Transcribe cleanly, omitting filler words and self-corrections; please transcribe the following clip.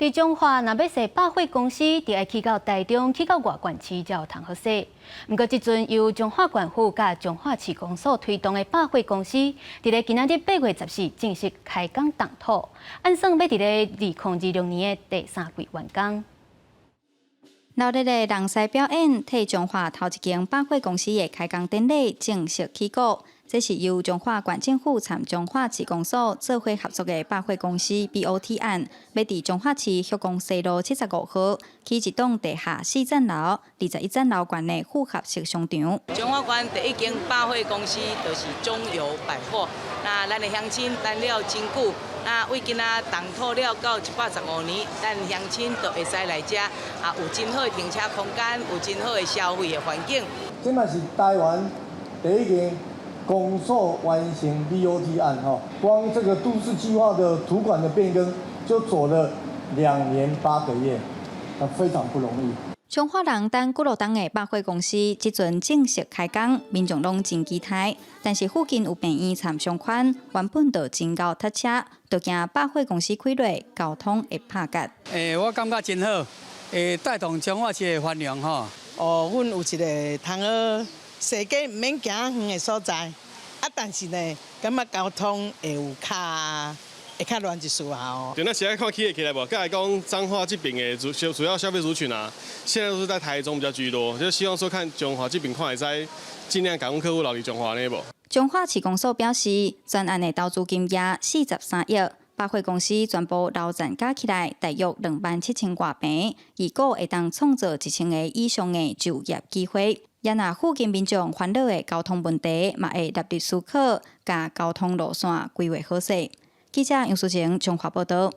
佇彰化，若欲踅百貨公司，著愛去到台中，去到外縣市才有通好踅。毋過，這陣由彰化縣府佮彰化市公所推動的百貨公司，佇咧今仔日8月14正式開工動土，按算欲佇咧2026年的第三季完工。鬧熱的人獅表演，替彰化頭一間百貨公司的開工典禮正式起鼓。這是由彰化縣政府參彰化市公所做伙合作的百貨公司 BOT 案，欲佇彰化市旭光西路75號起一棟地下四層樓、21層樓懸的複合式商場。彰化縣第一間百貨公司就是中友百貨。那咱的鄉親等了真久，那為今仔動土了到115年，咱鄉親就會使來遮啊，有真好的停車空間，有真好的消費的環境。這嘛是台灣第一間公所完成 BOT 案吼，光這個都市計劃的土管的變更就走了2年8個月，那非常不容易。彰化人等幾落冬的百貨公司，這陣正式開工，民眾攏真期待。但是附近有病院參商圈，原本就真𠢕塞車，就驚百貨公司開落，交通會拍結。欸，我感覺真好，會帶動彰化市的繁榮吼。哦，阮有一个通好踅街毋免行遠的所在，啊，但是呢，感覺交通會有較會較亂一絲啊哦。對，那現在看起起來無？閣來講彰化這邊的主要消費族群啊，現在都是在台中比較居多，就希望說看彰化這邊看會使盡量共阮客戶留佇彰化呢無？彰化市公所表示，全案的投資金額43億，百貨公司全部樓層加起來大約2萬7千外坪，預估會當創造1000個以上的就業機會。也若附近民眾煩惱的交通問題，嘛會納入思考，共交通路線規劃好勢。記者楊淑晴彰化報道。